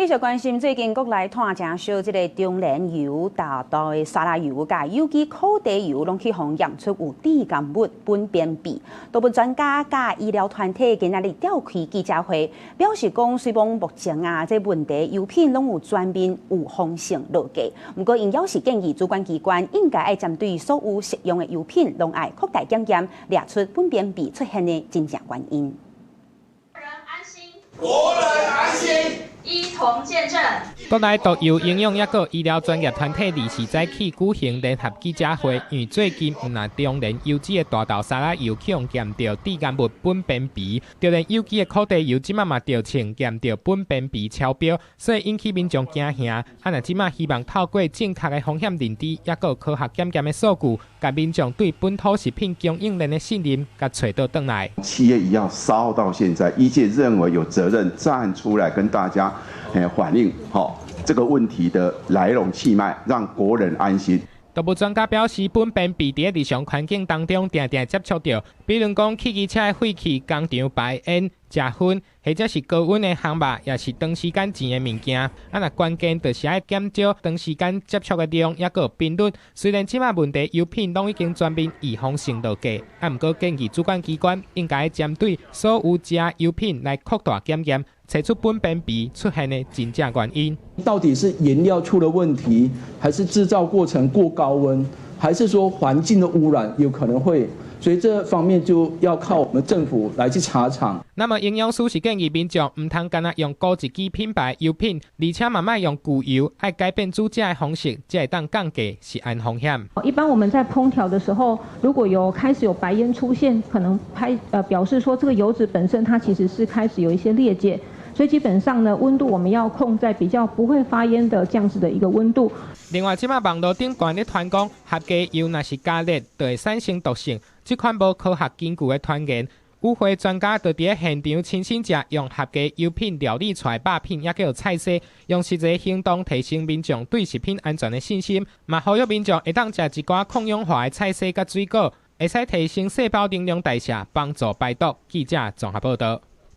繼續關心最近國內湠誠俗這个中煉油、大豆的沙拉油、佮有機苦茶油，攏去予驗出有致癌物苯偏芘。動物專家佮醫療團體今仔日召開記者會，表示講，雖罔目前啊，這問題油品攏有全面預防性落架，毋過營養師建議主管機關應該愛針對所有食用的油品，攏愛擴大檢驗，掠出苯偏芘出現的真正原因。國人安心。一同見證。國內毒油營養抑閣醫療專業團體20早起舉行聯合記者會，因為最近毋但中煉油脂的大豆沙拉油去予驗著致癌物苯偏芘，就連有機的苦茶油這馬嘛著稱驗著苯偏芘超標，所以引起民眾驚嚇。啊，若這馬希望透過正確的風險認知，抑閣科學檢驗的數據，共民眾對本土食品供應鏈的信任，共揣倒轉來。7月1號燒到現在，醫界認為有責任站出來跟大家反映，吼這個問題的來龍去脈，讓國人安心。動物專家表示，苯偏芘佇日常環境當中，定定接觸著，比如講汽機車的廢氣、工廠排煙、食薰，或者是高溫的烘肉，抑是長時間煎的物件。啊，若關鍵就是愛減少長時間接觸的量，抑閣頻率。雖然這馬問題油品攏已經全面預防性落架，啊，毋過建議主管機關應該針對所有食油品來擴大檢驗，揣出苯偏芘出現的真正原因。到底是原料出了問題，還是製造過程過高溫，還是說環境的污染有可能會？所以這方面就要靠我們政府來去查廠。那麼營養師是建議民眾毋通干焦用孤一支品牌油品，而且嘛莫用舊油，愛改變煮食的方式，才會當降低食安風險。一般我們在烹調的時候，如果有開始有白煙出現，可能表示說這個油脂本身它其實是開始有一些裂解。所以基本上呢，溫度我們要控在比較不會發煙的這樣子的一個溫度。另外，這馬網路頂懸咧傳講，合家油若是加熱，就會產生毒性。這款無科學根據的傳言，與會專家就佇咧現場親身食用合家油品料理出來肉品，抑閣菜色，用實際行動提升民眾對食品安全的信心。嘛，呼籲民眾會當食一寡抗氧化的菜色佮水果，會使提升細胞能量代謝，幫助排毒。記者綜合報道。